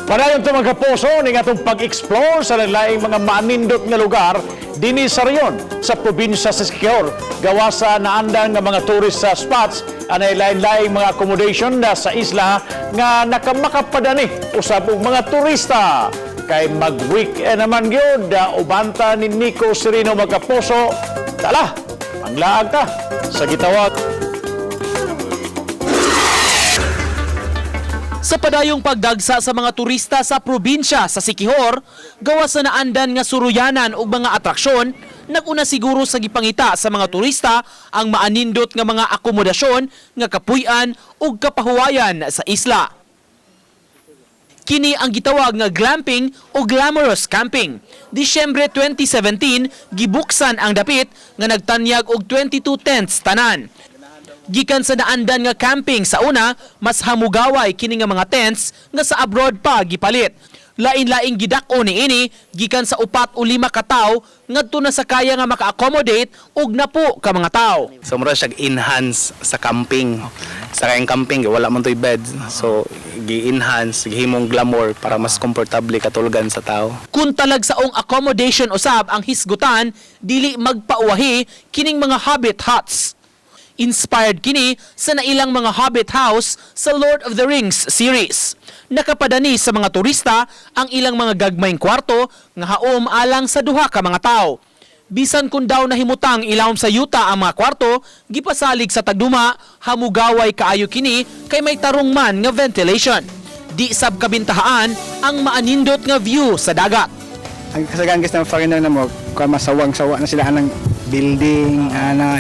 Padayon ito, mga kapuso, ning atong pag-explore sa laing mga maanindot nga lugar dinhi sa rehiyon sa probinsya sa Siquijor. Gawa sa naandang nga mga tourist sa spots, anay lain-laing mga accommodation na sa isla nga nakamakapadani usab og mga turista. Kay mag-weekend naman gyud, ubanta ni Nico Sereno, mga kapuso. Tala, manglaag ta sa gitawag. Sa padayong pagdagsa sa mga turista sa probinsya sa Siquijor, gawa sa naandan nga suruyanan ug mga atraksyon, naguna siguro sa gipangita sa mga turista ang maanindot nga mga akomodasyon nga kapuy-an ug kapahuwayan sa isla. Kini ang gitawag nga glamping o glamorous camping. Disyembre 2017, gibuksan ang dapit nga nagtanyag og 22 tents tanan. Gikan sa naandan nga camping sa una, mas hamugaway kini nga mga tents nga sa abroad pa gipalit. Lain-laing gidak-o niini gikan sa 4 o 5 ka tawo ngadto na sa kaya nga maka-accommodate og 10 ka mga tawo. So mura siya enhance sa camping. Sa kayang camping wala man to'y bed. So gi-enhance, gihimong glamour para mas komportable katulgan sa tao. Kung talagsaong accommodation usab ang hisgutan, dili magpauwahi kining mga hobbit huts. Inspired kini sa nailang mga hobbit house sa Lord of the Rings series. Nakapadani sa mga turista ang ilang mga gagmayng kwarto nga haom alang sa duha ka mga tawo. Bisan kung daw nahimutang ilawom sa yuta ang mga kwarto, gipasalig sa tagduma, hamugaway kaayo kini kay may tarong man nga ventilation. Di sab kabintahaan ang maanindot nga view sa dagat. Ang kasagaan kasi ng foreigner na mo, masawang-sawa na sila anang building, ana.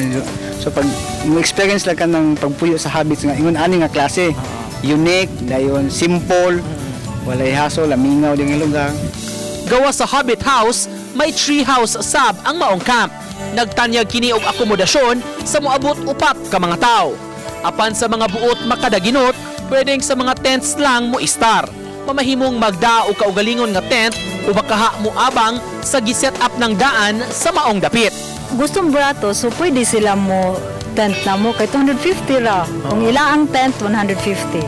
So pag mo experience lang ka ng pagpuyo sa hobbits nga ingon ani nga klase, unique, dayon simple, walay hassle, lamingaw din nga lugar. Gawa sa Hobbit House, may tree house sab ang maong camp. Nagtanyag kini og akomodasyon sa moabot 4 ka mga tawo. Apan sa mga buot makadaginot, pwedeng sa mga tents lang mo istar. Mamahimong magda o kaugalingon nga tent o bakaha mo abang sa giset up ng daan sa maong dapit. Gustong brato, so pwede sila mo tent na mo kay 250 ra. Kung ila ang tent, 150.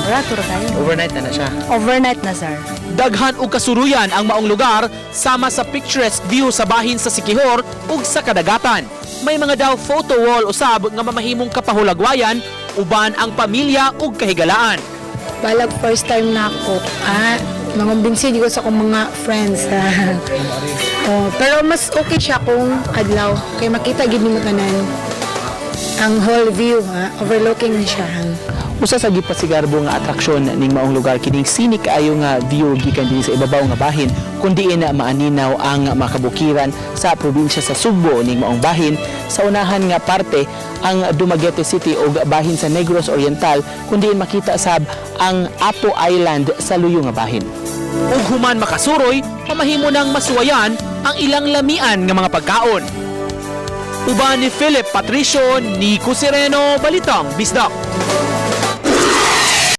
Brato ra kayo. Overnight na na siya. Overnight na, sir. Daghan og kasuruyan ang maong lugar sama sa picturesque view sa bahin sa Siquijor ug sa kadagatan. May mga daw photo wall usab nga mamahimong kapahulagwayan uban ang pamilya ug kahigalaan. Balag first time na ako. Mangumbinsi ko sa akong mga friends. Oh, pero mas okay siya kung adlaw kay makita gid nimo tanan ang whole view, ha? Overlooking ni siya. Usa sa gipasigarbo nga atraksyon ning maong lugar kining scenic kaayo nga view gikan dinhi sa ibabaw nga bahin kun diin na maaninaw ang makabukiran sa probinsya sa Sugbo ning maong bahin, sa unahan nga parte ang Dumaguete City ug bahin sa Negros Oriental kun diin makita sab ang Apo Island sa luyo nga bahin. Ug human makasuroy, mamahimo nang masuwayan ang ilang lamian nga mga pagkaon. Uban ni Philip Patricio, Nico Sereno, Balitang Bisdak.